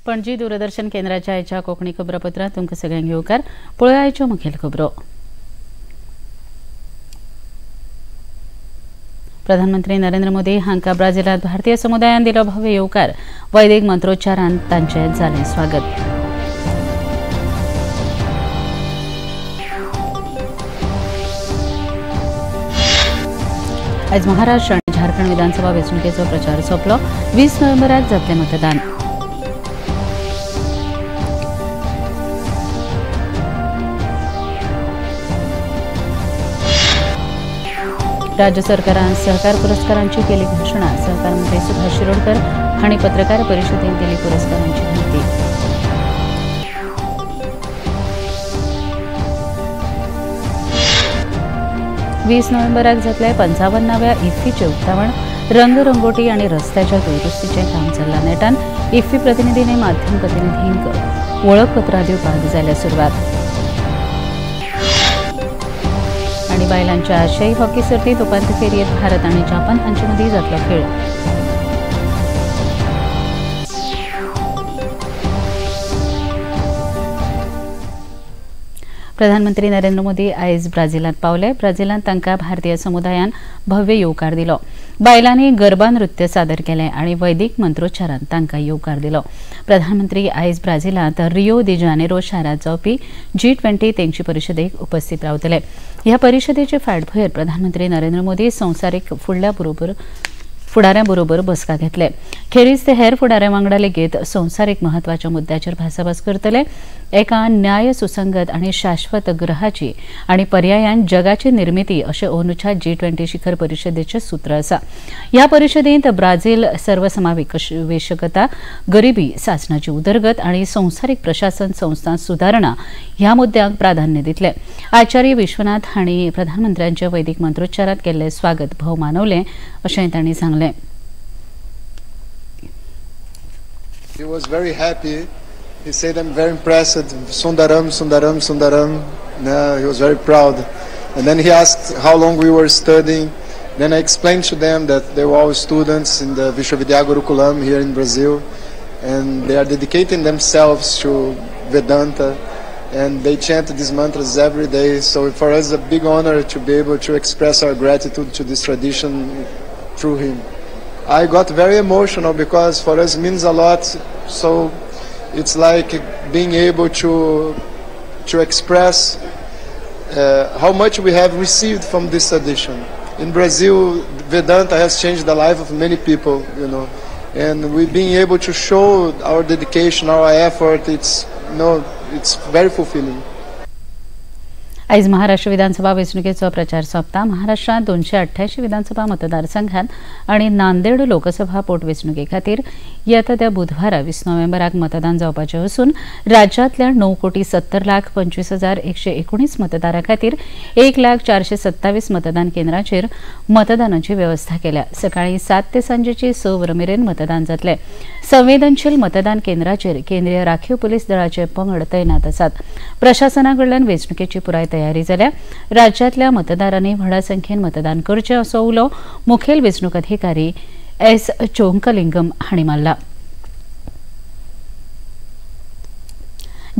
पणजी दूरदर्शन केंद्राच्या आयच्या कोंकणी खबरापत्रांत तुमकां सगळ्यांक येवकार. पळोवया आयच्यो मुखेल खबरो. प्रधानमंत्री नरेंद्र मोदी हांकां ब्राझिलांत भारतीय समुदायान दिलो भव्य येवकार. वैदिक मंत्रोच्चारान तांचें जालें स्वागत. आयज महाराष्ट्र आनी झारखंड विधानसभा वेंचणुकेचो प्रचार सोंपलो. 20 नोव्हेंबराक जातलें मतदान. राज्य सरकारान सहकार पुरस्कारांची केली घोषणा. सहकार मंत्री सुभाष शिरोडकर हांणी पत्रकार परिशदेंत दिली पुरस्कारांची माहिती. वीस नोव्हेंबराक जातले 55व्या इफ्फीचें उक्तावण. रंगरंगोटी आनी रस्त्याच्या दुरुस्तीचें काम चल्लां नेटान. इफ्फी प्रतिनिधींनी माध्यम प्रतिनिधींक वळखपत्रां दिवपाक जाल्या सुरवात. आनी बायलांच्या आशियाई हॉकी सर्तींत उपांत्य फेरयेंत भारत आनी जपान हांचे मदीं जातलो खेळ. प्रधानमंत्री नरेंद्र मोदी आयज ब्राझिलांत पावले. ब्राझिलांत तांकां भारतीय समुदायान भव्य येवकार दिलो. बायलांनी गरबा नृत्य सादर केलें आनी वैदिक मंत्रोच्चारान तांकां येवकार दिलो. प्रधानमंत्री आयज ब्राझिलांत रियो दी जानेरो शारांत जावपी G20 तेंगशी परिशदेक उपस्थित रावतले. ह्या परिशदेचे फाटभुंयेर प्रधानमंत्री नरेंद्र मोदी संवसारीक फुडाऱ्यां बरोबर बसका घेतले. खेरीज ते हेर फुडाऱ्यां वांगडा लेगीत संवसारीक म्हत्वाच्या मुद्द्याचेर भासाभास करतले. एका न्याय सुसंगत आनी शाश्वत ग्रहाची आनी पर्यायान जगाची निर्मिती अशें अंदूच्या G20 शिखर परिशदेचें सूत्र आसा. ह्या परिशदेंत ब्राझील सर्वसमावेशकता, गरिबी, सासणाची उदरगत आनी संवसारीक प्रशासन संस्था सुदारणा ह्या मुद्द्यांक प्राधान्य दितले. आचार्य विश्वनाथ हांणी प्रधानमंत्र्यांचे वैदिक मंत्रोच्चारांत केल्लें स्वागत भोव मानवलें अशें तांणी सांगलें. He was very happy. He said, I'm very impressed. Sundaram, Sundaram, Sundaram. No, he was very proud. And then he asked how long we were studying. Then I explained to them that they were all students in the Vishwavidya Gurukulam here in Brazil. And they are dedicating themselves to Vedanta. And they chant these mantras every day. So for us, it's a big honor to be able to express our gratitude to this tradition through him. I got very emotional because for us means a lot. So it's like being able to express how much we have received from this tradition. In Brazil, Vedanta has changed the life of many people, you know, and we being able to show our dedication, our effort, it's, you know, it's very fulfilling. आयज महाराष्ट्र विधानसभा वेंचणुकेचो प्रचार सोंपता. महाराष्ट्रांत 288 विधानसभा मतदारसंघात आनी नांदेड लोकसभा पोटवेंचणुके खातीर येता त्या बुधवारा 20 नोव्हेंबराक मतदान जावपाचें आसून राज्यांतल्या 9,70,25,119 मतदारां खातीर 1,00,427 मतदान केंद्रांचेर मतदानाची वेवस्था केल्या. सकाळीं 7 ते सांजेची 6 वरां मेरेन मतदान जातलें. संवेदनशील मतदान केंद्राचेर केंद्रीय राखीव पुलीस दळाचे पंगड तैनात आसात. प्रशासना कडल्यान वेंचणुकेची पुराय तयारी जाल्या. राज्यांतल्या मतदारांनी व्हडा संख्येन मतदान करचें असो उलो मुखेल वेंचणूक अधिकारी एस चोंकलिंगम हांणी मारला.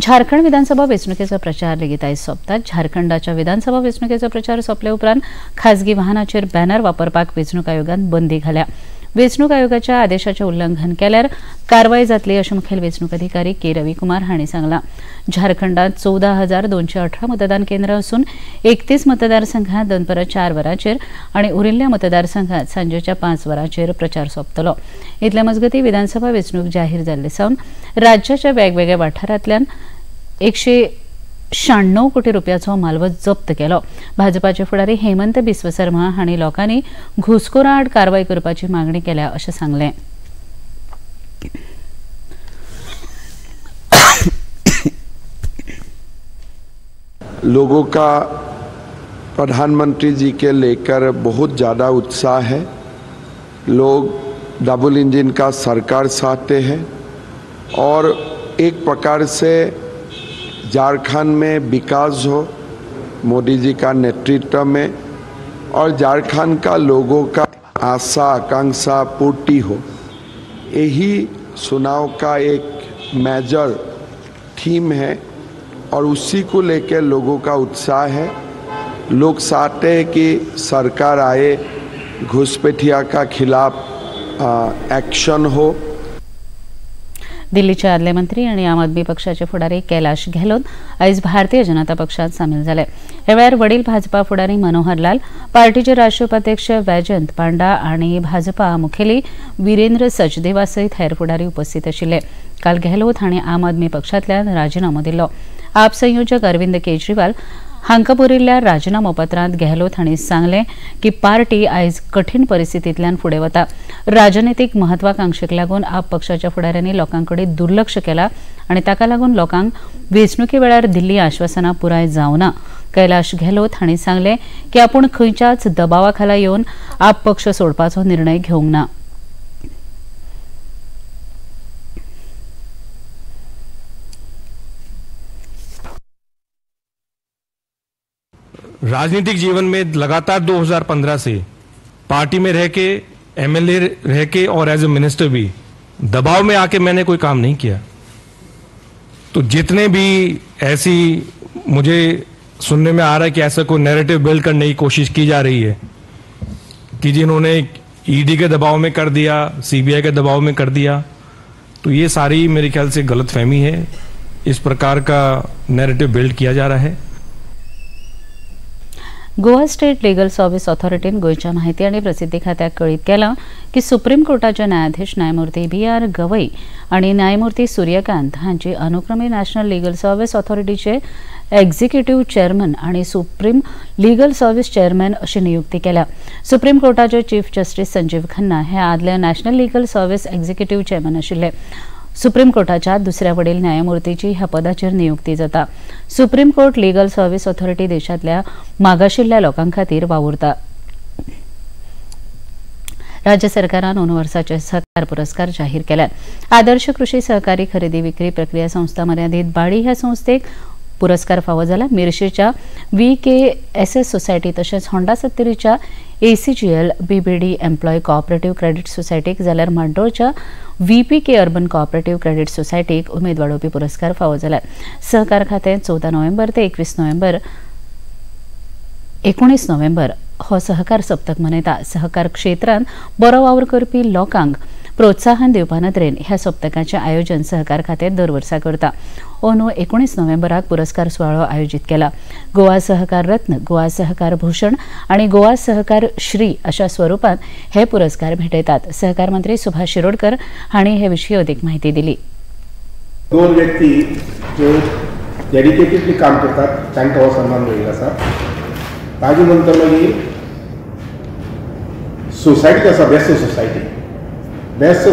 झारखंड विधानसभा वेंचणुकेचो प्रचार लेगीत आयज सोंपता. झारखंडाच्या विधानसभा वेंचणुकेचो प्रचार सोंपले उपरांत खाजगी वाहनाचेर बॅनर वापरपाक वेंचणूक आयोगान बंदी घाल्या. वेंचणूक आयोगाच्या आदेशाचें उल्लंघन केल्यार कारवाय जातली अशें मुखेल वेंचणूक अधिकारी के रविकुमार हांणी सांगलां. झारखंडांत 14,218 मतदान केंद्रां आसून 31 मतदारसंघात दनपरां 4 वरांचेर आनी उरिल्ल्या मतदारसंघात सांजेच्या 5 वरांचेर प्रचार सोंपतलो. इतल्या मजगतीं विधानसभा वेंचणूक जाहीर जाल्ले सावन राज्याच्या वेगवेगळ्या वाठारांतल्यान 196 कोटी रुपयाचो मालवत जप्त केलो. भाजपाचे फुडारी हेमंत बिस्व शर्मा हांणी लोकांनी घुसखोरां आड कारवाय करपाची मागणी केल्या अशें सांगलें. लोगों का प्रधानमंत्री जी के लेकर बहुत ज़्यादा उत्साह है. लोग डबल इंजन का सरकार चाहते हैं और एक प्रकार से झारखंड में विकास हो मोदी जी का नेतृत्व में और झारखंड का लोगों का आशा आकांक्षा पूर्ति हो, यही चुनाव का एक मेजर थीम है और उसी को लेकर लोगों का उत्साह है। लोग चाहते हैं कि सरकार आए, घुसपैठिया का खिलाफ एक्शन हो। दिल्लीचे आदले मंत्री आनी आम आदमी पक्षाचे फुडारी कैलाश गेहलोत आयज भारतीय जनता पक्षात सामील जाले। हे वेळार वडील भाजपा फुडारी मनोहर लाल, पार्टीचे राष्ट्रीय उपाध्यक्ष वैजयंत पांडा आनी भाजपा मुखेली वीरेंद्र सचदेवा सयत हेर फुडारी उपस्थित आशिल्ले। काल गेहलोत हांणी आम आदमी पक्षांतल्यान राजिनामो दिल्लो। आप संयोजक अरविंद केजरीवाल हांकां बरयिल्ल्या राजिनामो पत्रांत गेहलोत हांणी सांगलें की पार्टी आयज कठीण परिस्थितींतल्यान फुडें वता। राजनितीक महत्वाकांक्षेक लागून आप पक्षाच्या फुडाऱ्यांनी लोकां कडेन दुर्लक्ष केलां आनी ताका लागून लोकांक वेंचणुके वेळार दिल्लीं आश्वासनां पुराय जावना। कैलाश गेहलोत हांणी सांगलें की आपूण खंयच्याच दबावा खाला येवन आप पक्ष सोडपाचो निर्णय घेवंक ना। राजनीतिक जीवन में लगातार 2015 से पार्टी में रह के, एमएलए रह के और एज ए मिनिस्टर भी दबाव में आके मैंने कोई काम नहीं किया। तो जितने भी ऐसी मुझे सुनने में आ रहा है कि ऐसा कोई नैरेटिव बिल्ड करने की कोशिश की जा रही है कि जिन्होंने ईडी के दबाव में कर दिया, सीबीआई के दबाव में कर दिया, तो ये सारी मेरे ख्याल से गलतफहमी है। इस प्रकार का नैरेटिव बिल्ड किया जा रहा है। गोवा स्टेट लीगल सर्व्हिस ऑथॉरिटीन गोंयच्या माहिती आनी प्रसिद्धी खात्याक कळीत केलां की सुप्रीम कोर्टाचे न्यायाधीश न्यायमूर्ती बी are Gavai आनी न्यायमूर्ती सूर्यकांत हांची अनुक्रमे नॅशनल लीगल सर्व्हिस ऑथॉरिटीचे एक्झिक्युटिव्ह चेअरमन आनी सुप्रीम लीगल सर्व्हिस चेअरमॅन अशी नियुक्ती केल्या। सुप्रीम कोर्टाचे चीफ जस्टीस संजीव खन्ना हे आदले national legal service executive chairman आशिल्ले। सुप्रीम कोर्टाच्या दुसऱ्या वडील न्यायमूर्तीची ह्या पदाचेर नियुक्ती जाता। Supreme court legal service authority देशांतल्या मागाशिल्ल्या लोकां खातीर वावुरता। राज्य सरकारान अंदू वर्साचे सहकार पुरस्कार जाहीर केल्यात। आदर्श कृषी सहकारी खरेदी विक्री प्रक्रिया संस्था मर्यादीत बाडी ह्या संस्थेक पुरस्कार फावो जाला। मिरशेच्या V K S S society तशेंच Honda सत्तरीच्या A C G L B B D employee cooperative credit सोसायटीक जाल्यार मांडोळच्या V P K urban cooperative credit सोसायटीक उमेद वाडोवपी पुरस्कार फावो जाला। सहकार खातें 14 नोव्हेंबर ते 19 नोव्हेंबर हो सहकार सप्तक मनयता। सहकार क्षेत्रांत बरो वावर करपी लोकांक प्रोत्साहन दिवपा नदरेन ह्या सप्तकाचें आयोजन सहकार खातें दर वर्सा करता। अंदू 19 नोव्हेंबराक पुरस्कार सुवाळो आयोजीत केला। गोवा सहकार रत्न, गोवा सहकार भूषण आनी गोवा सहकार श्री अशा स्वरुपांत हे पुरस्कार भेटयतात। सहकार मंत्री सुभाष शिरोडकर हांणी हे विशीं अदीक म्हायती दिली। दोन व्यक्ती ज्यो डेडिकेटेडली काम करतात तांकां हो सन्मान मेळिल्लो आसा। ताजे नंतर मागीर सोसायटी आसा, बेस्ट सोसायटी, बेस्ट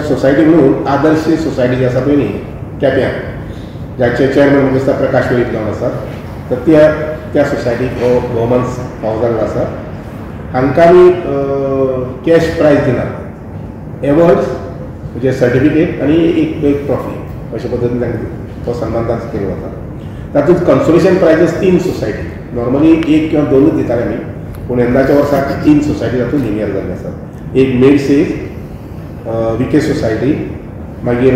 सोसायटी म्हणून आदर्श सोसायटी जी आसा पळय न्ही केप्यां, जाचे चेअरमॅन म्हणजे आसता प्रकाश वेळीप जावन आसात, तर त्या त्या सोसायटीक हो भोवमान फावो जाल्लो आसा। हांकां आमी कॅश प्रायज दिनात, एवॉर्ड्स म्हणजे सर्टिफिकेट आनी एक ट्रॉफी अशे पद्दतीन तांकां हो सन्मान तांचो केलो वता। तातूंत कन्सोलेशन प्रायजीस 3 सोसायटी, नॉर्मली 1 किंवा 2 दिताले आमी, पूण यंदाच्या वर्साक 3 सोसायटी तातूंत लिनियर जाल्ले आसात। एक मेडसेज विके सोसायटी, मागीर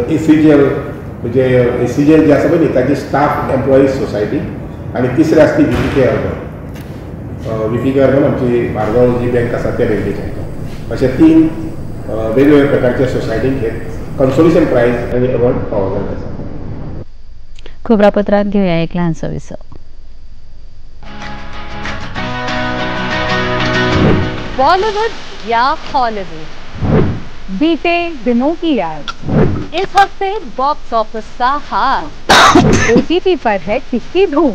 ए सी जी एल म्हणजे ए सी जी एल जी आसा पळय न्ही ताची स्टाफ एम्प्लॉईज सोसायटी, आनी तिसरी आसा ती V P K urban. V P K urban आमची मारगांव जी बँक आसा त्या बँकेचे। अशे 3 वेगवेगळ्या प्रकारच्या सोसायटींक हे कन्सोलेशन प्रायज आनी अवॉर्ड फावो जाल्ले आसा। खबरापत्रांत घेवया एक ल्हानसो विसव। बॉलीवुड या हॉलीवुड, बीते दिनों की याद, इस हफ्ते बॉक्स ऑफिस का हाल, ओटीटी पर है किसकी धूम,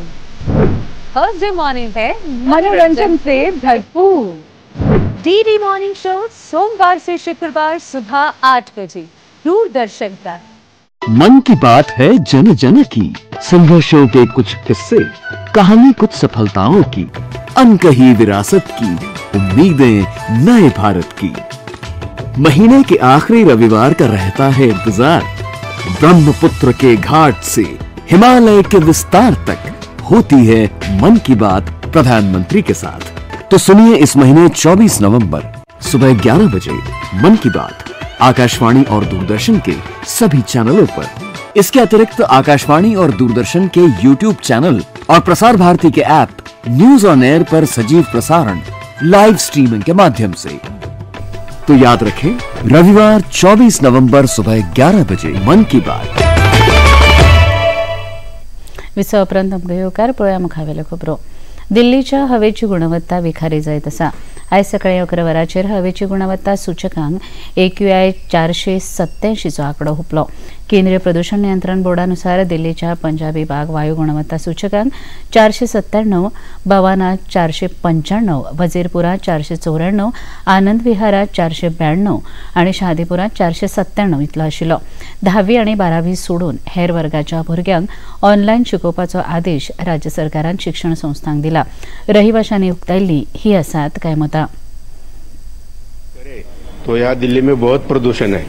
थर्सडे मॉर्निंग है मनोरंजन से भरपूर, डीडी मॉर्निंग शो सोमवार से शुक्रवार सुबह 8 बजे दूरदर्शन पर। मन की बात है जन जन की, संघर्षों के कुछ किस्से, कहानी कुछ सफलताओं की, अनकही विरासत की, उम्मीदें नए भारत की। महीने के आखिरी रविवार का रहता है इंतजार, ब्रह्मपुत्र के घाट से हिमालय के विस्तार तक होती है मन की बात प्रधानमंत्री के साथ। तो सुनिए इस महीने 24 नवंबर सुबह 11 बजे मन की बात आकाशवाणी और दूरदर्शन के सभी चैनलों पर। इसके अतिरिक्त आकाशवाणी और दूरदर्शन के यूट्यूब चैनल और प्रसार भारती के ऐप न्यूज ऑन एयर पर सजीव प्रसारण लाइव स्ट्रीमिंग के माध्यम से। तो याद रखें, रविवार 24 नवंबर सुबह 11 बजे मन की बात। विसवा उपरांत आमकां येवकार पळोवया मुखावेल्यो खबरो। दिल्लीच्या हवेची गुणवत्ता विखारी जायत आसा। आयज सकाळी 11 वरांचेर हवेची गुणवत्ता सूचकांक AQI 487चो आंकडो हुपलो। केंद्रीय प्रदूषण नियंत्रण बोर्डानुसार दिल्लीच्या पंजाबी बाग वायू गुणवत्ता सूचकांक 497, बवाना 495, वजीरपुरा 494, आनंद विहारात 492 आनी शादीपुरात 497 इतलो आशिल्लो। 10वी आनी 12वी सोडून हेर वर्गाच्या भुरग्यांक ऑनलायन शिकोवपाचो आदेश राज्य सरकारान शिक्षण संस्थांक दिला। रहिवाशांनी उक्तायल्ली ही आसात काय मतां। तो यहाँ दिल्ली में बहुत प्रदूषण है।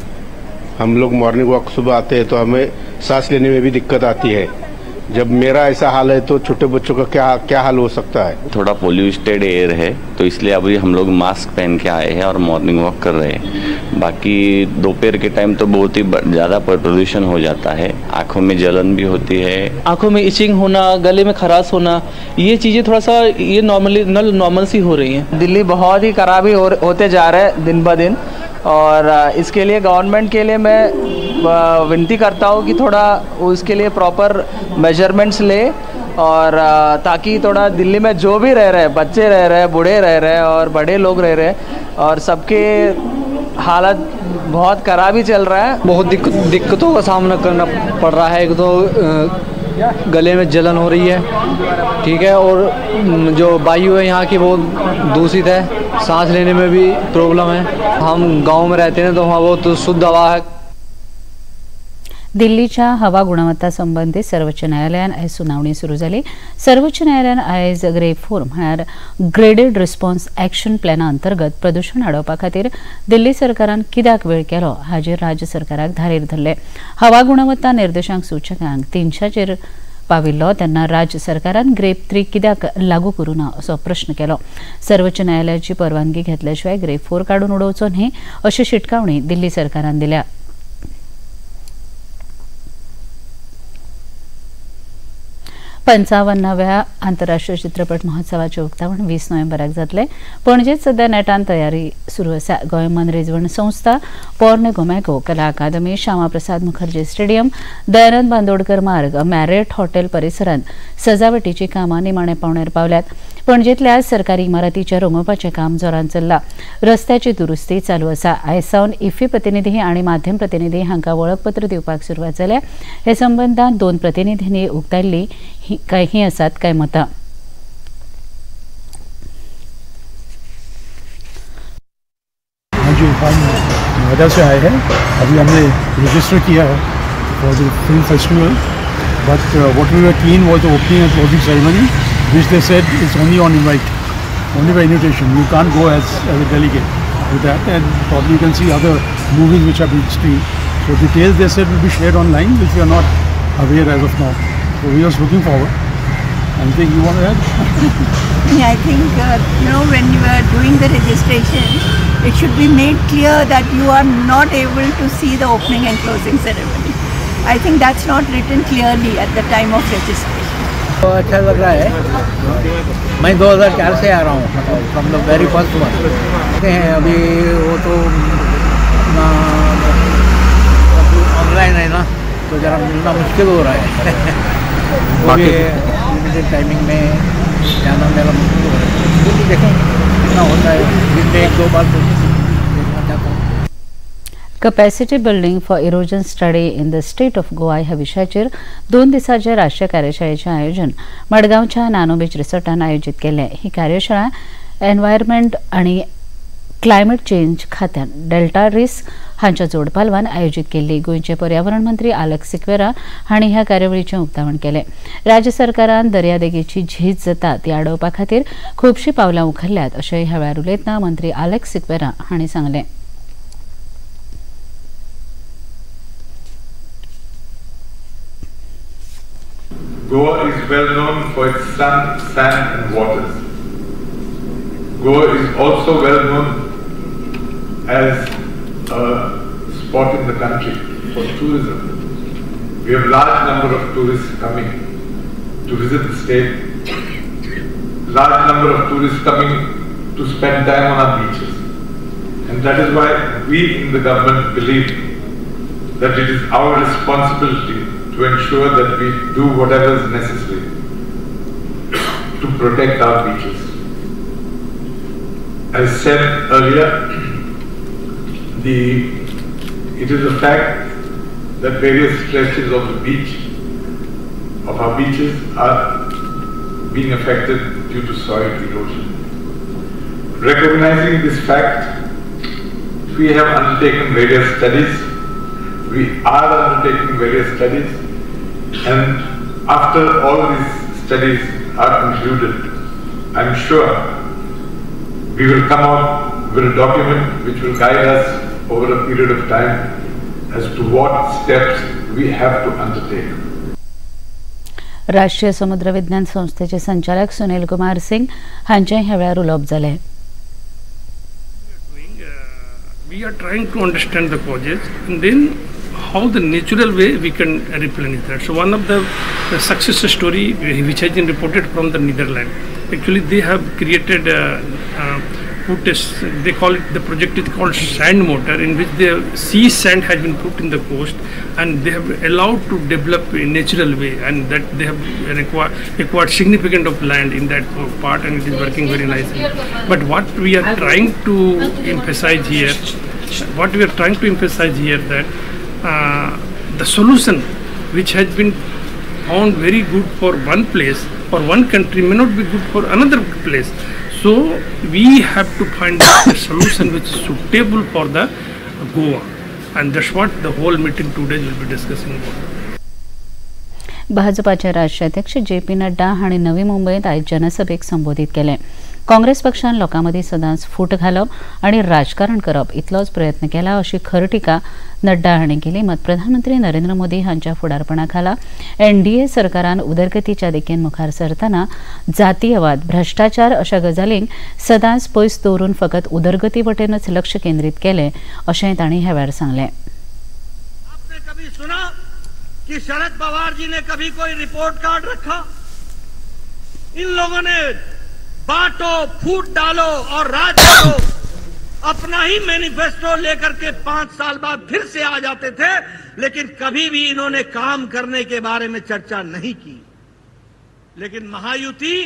हम लोग मॉर्निंग वॉक सुबह आते हैं तो हमें सांस लेने में भी दिक्कत आती है। जब मेरा ऐसा हाल है तो छोटे बच्चों का क्या क्या हाल हो सकता है। थोड़ा पोल्यूटेड एयर है तो इसलिए अभी हम लोग मास्क पहन के आए हैं और मॉर्निंग वॉक कर रहे हैं। बाकी दोपहर के टाइम तो बहुत ही ज़्यादा प्रदूषण हो जाता है, आँखों में जलन भी होती है, आँखों में इचिंग होना, गले में खराश होना, ये चीज़ें थोड़ा सा ये नॉर्मल सी हो रही हैं। दिल्ली बहुत ही खराबी होते जा रहा है दिन ब दिन, और इसके लिए गवर्नमेंट के लिए मैं विनती करता हूँ कि थोड़ा उसके लिए प्रॉपर मेजरमेंट्स ले, और ताकि थोड़ा दिल्ली में जो भी रह रहे हैं, बच्चे रह रहे हैं, बूढ़े रह रहे हैं और बड़े लोग रह रहे हैं, और सबके हालत बहुत खराब ही चल रहा है। बहुत दिक्कतों का सामना करना पड़ रहा है। एक तो गले में जलन हो रही है, ठीक है, और जो वायु है यहाँ की वो दूषित है, सांस लेने में भी प्रॉब्लम है। हम गांव में रहते हैं तो वहाँ बहुत शुद्ध हवा है। दिल्लीच्या हवा गुणवत्ता संबंधी सर्वोच्च न्यायालयान आयज सुनावणी सुरू जाली। सर्वोच्च न्यायालयान आयज ग्रेड 4 म्हळ्यार ग्रेडेड रिस्पॉन्स एक्शन प्लॅना अंतर्गत प्रदूषण आडोवपा खातीर दिल्ली सरकारान कित्याक वेळ केलो हाजेर राज्य सरकाराक धारेर धरले। हवा गुणवत्ता निर्देशांक सूचकांक 300चेर पाविल्लो तेन्ना राज्य सरकारान ग्रेड 3 कित्याक लागू करूं ना असो प्रश्न केलो। सर्वोच्च न्यायालयाची परवानगी घेतल्या शिवाय ग्रेड 4 काडून उडोवचो न्ही अशी शिटकावणी दिल्ली सरकारान दिल्या। 55व्या आंतरराष्ट्रीय चित्रपट महोत्सवाचे उक्तावण 20 नोव्हेंबराक जातले। पणजेत सध्या नेटान तयारी सुरू आसा। गोंय मनरिजवण संस्था, पोरणे गोमॅको कला अकादमी, श्यामाप्रसाद मुखर्जी स्टेडियम, दयानंद बांदोडकर मार्ग, मॅरेट हॉटेल परिसरांत सजावटीची कामां निमाणे पावण्यार पावल्यात। पणजेतल्या सरकारी इमारतीच्या रंगोवपाचें काम जोरान चल्लां। रस्त्याची दुरुस्ती चालू आसा। आयज सावन इफ्फी प्रतिनिधी आनी माध्यम प्रतिनिधी हांकां वळखपत्र दिवपाक सुरवात जाल्या। हे संबंदान 2 प्रतिनिधींनी उक्तायल्ली ही आसात काय मतां। हाँ जी, हम नोएडा से आए हैं। अभी हमने रजिस्टर किया है for the film festival, but what we were keen was the opening and closing ceremony, which they said is only on invite, only by invitation. You can't go as a delegate with that, and probably you can see other movies which are being screened. So details they said will be shared online, which we are not aware as of now. So we are just looking forward. Anything you want to add? Yeah, I think you know, when you are doing the registration, it should be made clear that you are not able to see the opening and closing ceremony. I think that's not written clearly at the time of registration. तो अच्छा लग रहा है। मैं 2004 से आ रहा हूँ, मतलब from the very first one. हैं अभी वो तो ऑनलाइन है ना, तो ज़रा मिलना मुश्किल हो रहा है। वो भी लिमिटेड टाइमिंग में जाना मेरा मुश्किल हो रहा है। फिर भी देखें कितना होता है, दिन में 1-2 बार तो देखना चाहता हूँ। Capacity building for erosion study in the state of Goa ह्या विशयाचेर 2 दिसांचे राष्ट्रीय कार्यशाळेचें आयोजन मडगांवच्या नानो बीच रिसॉर्टान आयोजीत केलें। ही कार्यशाळा एनवायरमेंट आनी क्लायमेट चेंज खात्यान डेल्टा रिस्क हांच्या जोडपालवान आयोजीत केल्ली। गोंयचे पर्यावरण मंत्री आलेक्स सिक्वेरा हांणी ह्या कार्यावळीचें उक्तावण केलें। राज्य सरकारान दर्यादेगेची झीज जाता ती आडोवपा खातीर खुबशीं पावलां उखल्ल्यात अशें ह्या वेळार उलयतना मंत्री आलेक्स सिक्वेरा हांणी सांगलें। Goa is well known for its sun, sand and waters. Goa is also well known as a spot in the country for tourism. We have large number of tourists coming to visit the state, large number of tourists coming to spend time on our beaches. And that is why we in the government believe that it is our responsibility to ensure that we do whatever is necessary to protect our beaches. As said earlier, it is a fact that various stretches of the beach, of our beaches, are being affected due to soil erosion. Recognizing this fact, we have undertaken various studies. We are undertaking various studies, and after all these studies are concluded, I am sure we will come out with a document which will guide us over a period of time as to what steps we have to undertake. राष्ट्रीय समुद्र विज्ञान संस्थेचे संचालक सुनील कुमार सिंग हांचे ह्या वेळार उलोवप जालें. We are trying to understand the causes and then how the natural way we can replenish that. So one of the success story which has been reported from the Netherlands, actually they have created they call it, the project is called sand motor, in which the sea sand has been put in the coast and they have allowed to develop a natural way, and that they have required significant of land in that part, and it is working very nicely. But what we are trying to emphasize here, that the solution which has been found very good for one place or one country may not be good for another place. So we have to find a solution which is suitable for the Goa, and that's what the whole meeting today will be discussing about. भाजपाचे राष्ट्राध्यक्ष J P Nadda हांणी नवी मुंबयत आयज जनसभेक संबोधीत केलें. काँग्रेस पक्षान लोकां मदीं सदांच फूट घालप आनी राजकारण करप इतलोच प्रयत्न केला अशी खर टिका नड्डा हांणी केली. मात प्रधानमंत्री नरेंद्र मोदी हांच्या फुडारपणा खाला एनडीए सरकारान उदरगतीच्या दिकेन मुखार सरतना जातीयवाद, भ्रष्टाचार अशा गजालींक सदांच पयस दवरून फकत उदरगती वटेनच लक्ष केंद्रीत केलें अशें तांणी ह्या वेळार सांगलें. कि शरद पवार जी ने कभी कोई रिपोर्ट कार्ड रखा? इन लोगों ने बांटो, फूट डालो और राज करो, अपना ही मैनिफेस्टो लेकर के 5 साल बाद फिर से आ जाते थे, लेकिन कभी भी इन्होंने काम करने के बारे में चर्चा नहीं की। लेकिन महायुति,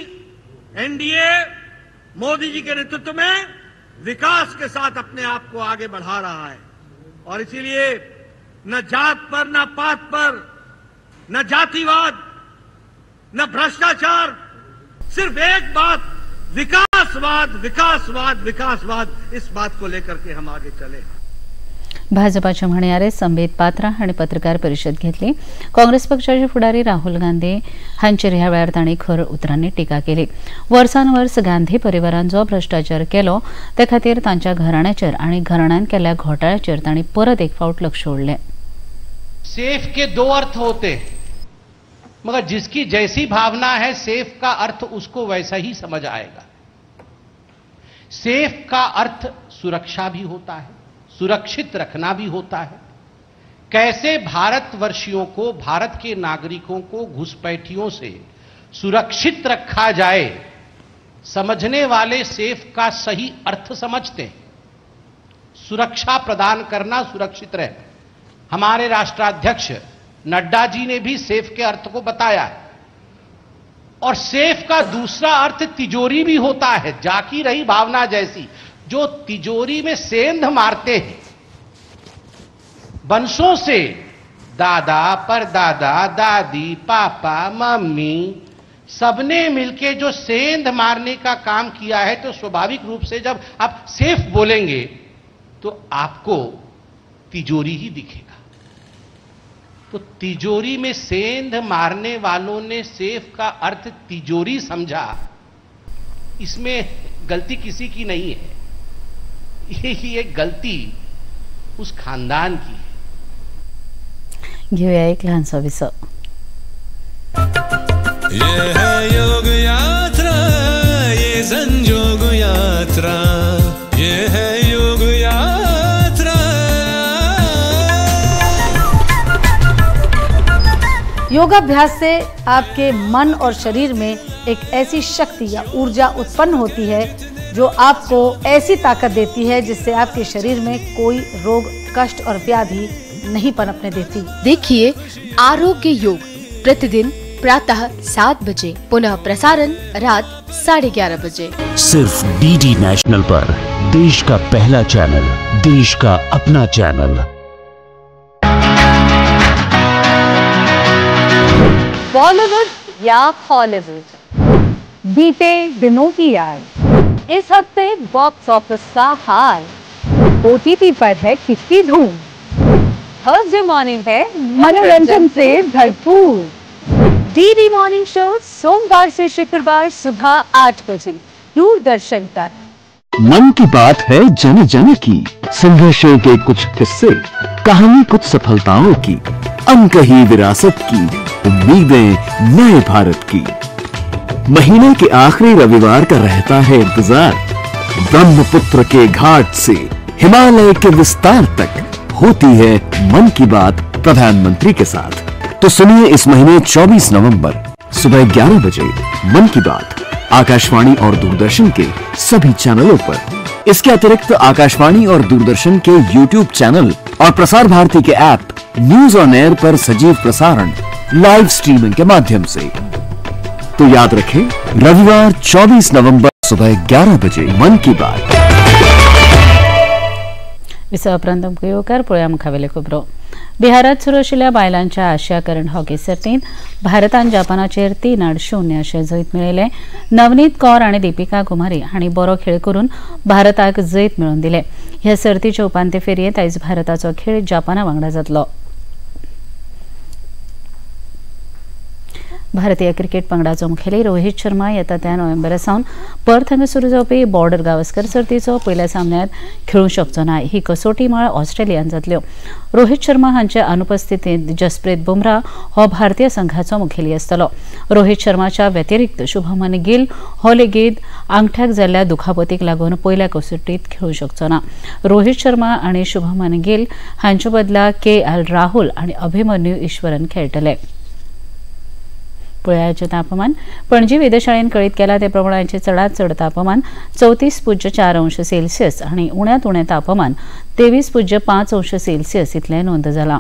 एनडीए, मोदी जी के नेतृत्व में विकास के साथ अपने आप को आगे बढ़ा रहा है, और इसीलिए न जात पर, न पात पर, न जातिवाद, न भ्रष्टाचार, सिर्फ एक बात, विकासवाद, विकासवाद, विकासवाद, इस बात को लेकर के हम आगे चले। भाजपाचे म्हणयारे संबित पात्रा हांणी पत्रकार परिशद घेतली. काँग्रेस पक्षाचे फुडारी राहुल गांधी हांचेर ह्या वेळार तांणी खर उतरांनी टिका केली. वर्सान वर्स गांधी परिवारान जो भ्रष्टाचार केलो ते खातीर तांच्या घराण्याचेर आनी घराण्यान केल्ल्या घोटाळ्याचेर तांणी परत एक फावट लक्ष ओडलें. सेफ के दो अर्थ होते, मगर जिसकी जैसी भावना है सेफ का अर्थ उसको वैसा ही समझ आएगा। सेफ का अर्थ सुरक्षा भी होता है, सुरक्षित रखना भी होता है। कैसे भारतवर्षियों को, भारत के नागरिकों को घुसपैठियों से सुरक्षित रखा जाए, समझने वाले सेफ का सही अर्थ समझते हैं। सुरक्षा प्रदान करना, सुरक्षित रहना। हमारे राष्ट्राध्यक्ष नड्डा जी ने भी सेफ के अर्थ को बताया है। और सेफ का दूसरा अर्थ तिजोरी भी होता है, जाकी रही भावना जैसी, जो तिजोरी में सेंध मारते हैं वंशों से, दादा परदादा, दादी पापा मम्मी, सबने मिलके जो सेंध मारने का काम किया है, तो स्वाभाविक रूप से जब आप सेफ बोलेंगे तो आपको तिजोरी ही दिखेगा। तो तिजोरी में सेंध मारने वालों ने सेफ का अर्थ तिजोरी समझा, इसमें गलती किसी की नहीं है, यही एक गलती उस खानदान की है। घेऊया एक लहानसा विसव. ये है योग यात्रा, ये संजोग यात्रा, ये है योग यात्रा। योगाभ्यास से आपके मन और शरीर में एक ऐसी शक्ति या ऊर्जा उत्पन्न होती है जो आपको ऐसी ताकत देती है जिससे आपके शरीर में कोई रोग, कष्ट और व्याधि नहीं पनपने देती। देखिए आरोग्य योग प्रतिदिन प्रातः 7 बजे, पुनः प्रसारण रात 11:30 बजे, सिर्फ डीडी नेशनल पर। देश का पहला चैनल, देश का अपना चैनल। बॉलीवुड या हॉलीवुड, बीते दिनों की याद, इस हफ्ते बॉक्स ऑफिस का हाल, ओटीटी पर है किसकी धूम, थर्सडे मॉर्निंग है मनोरंजन से भरपूर। डीडी मॉर्निंग शो सोमवार से शुक्रवार सुबह 8 बजे दूरदर्शन पर। मन की बात है जन जन की, संघर्षों के कुछ किस्से, कहानी कुछ सफलताओं की, अनकही विरासत की, उम्मीदें नए भारत की। महीने के आखिरी रविवार का रहता है इंतजार। ब्रह्मपुत्र के घाट से हिमालय के विस्तार तक होती है मन की बात प्रधानमंत्री के साथ। तो सुनिए इस महीने 24 नवंबर सुबह 11 बजे मन की बात आकाशवाणी और दूरदर्शन के सभी चैनलों पर। इसके अतिरिक्त आकाशवाणी और दूरदर्शन के यूट्यूब चैनल और प्रसार भारती के ऐप न्यूज ऑन एयर पर सजीव प्रसारण लाइव स्ट्रीमिंग के माध्यम से। तो याद रखें, रविवार 24 नवंबर सुबह 11 बजे मन की बात। विसवा उपरांत तुमकां येवकार पळोवया मुखावेल्यो खबरो। बिहारात सुरू आशिल्ल्या बायलांच्या आशिया करंड हॉकी सर्तींत भारतान जपानाचेर 3-0 अशें जैत मेळयलें। नवनीत कौर आनी दीपिका कुमारी हांणी बरो खेळ करून भारताक जैत मेळोवन दिलें। ह्या सर्तीचे उपांत्य फेरयेंत आयज भारताचो खेळ जपाना वांगडा जातलो। भारतीय क्रिकेट पंगडाचो मुखेली रोहित शर्मा येता त्या नोव्हेंबरा सावन पर्थ हांगा सुरू जावपी बॉर्डर गावस्कर सर्तीचो पयल्या सामन्यांत खेळूंक शकचो ना। ही कसोटी माळ ऑस्ट्रेलियान जातल्यो। रोहित शर्मा हांचे अनुपस्थितींत जसप्रीत बुमराह हो भारतीय संघाचो मुखेली आसतलो। रोहित शर्माच्या व्यतिरिक्त शुभमन गिल हो लेगीत आंगठ्याक जाल्ल्या दुखापतीक लागून पयल्या कसोटीत खेळूंक शकचो ना। रोहित शर्मा आनी शुभमन गिल हांचे बदला के एल राहुल आनी अभिमन्यू ईश्वरन खेळटले। पळयाचें तापमान। पणजी वेधशाळेन कळीत केला ते प्रमाणाचें चडांत चड तापमान 34.4 अंश सेल्सियस आनी उण्यांत उणें तापमान 23.5 अंश सेल्सियस इतलें नोंद जालां।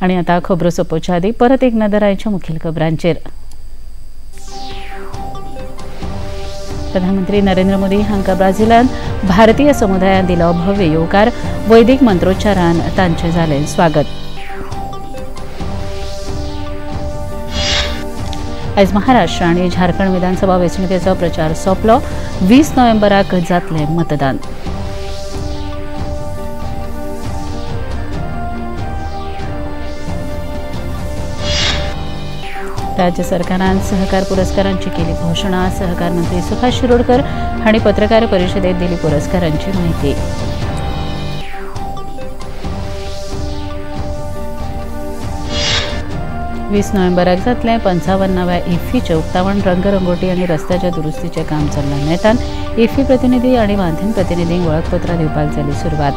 आनी आतां खबरो सोंपोवच्या आदीं परत एक नदर आयच्या मुखेल खबरांचेर। प्रधानमंत्री नरेंद्र मोदी हांकां ब्राझिलांत भारतीय समुदायान दिलो भव्य येवकार, वैदिक मंत्रोच्चारान तांचें जालें स्वागत। आयज महाराष्ट्र आनी झारखंड विधानसभा वेंचणुकेचो प्रचार सोंपलो। 20 नोव्हेंबराक जातलें मतदान। राज्य सरकारान सहकार पुरस्कारांची केली घोषणा। सहकार मंत्री सुभाष शिरोडकर हांणी पत्रकार परिशदेत दिली पुरस्कारांची माहिती। वीस नोव्हेंबराक जातलें 55व्या इफ्फीचें उक्तावण। रंगरंगोटी आनी रस्त्याच्या दुरुस्तीचें काम चल्लां। नेटान इफ्फी प्रतिनिधी आनी माध्यम प्रतिनिधींक वळखपत्रां दिवपाक जाली सुरवात।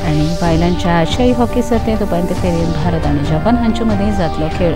आनी बायलांच्या आशियाई हॉकी सर्तींत उपांत्य फेरयेंत भारत आनी जपान हांचे मदीं जातलो खेळ।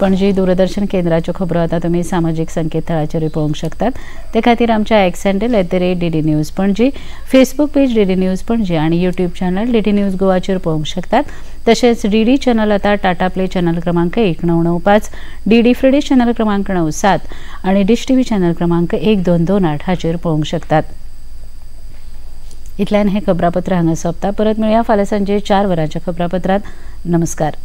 पणजी दूरदर्शन केंद्राच्यो खबरो आतां तुमी सामाजीक संकेतथळाचेरूय पळोवंक शकतात। ते खातीर आमच्या X handle @DD News Panaji, Facebook page DD News Panaji आनी यूट्यूब चॅनल डीडी न्यूज गोवाचेर पळोवंक शकतात। तशेंच डीडी चॅनल आतां टाटा प्ले चॅनल क्रमांक 1995, डीडी फ्री चॅनल क्रमांक 97 आनी डिश टीव्ही चॅनल क्रमांक 1228 हाचेर पळोवंक शकतात। इतल्यान हें खबरापत्र हांगा सोंपता। परत मेळया फाल्यां सांजे 4 वरांच्या खबरापत्रांत। नमस्कार।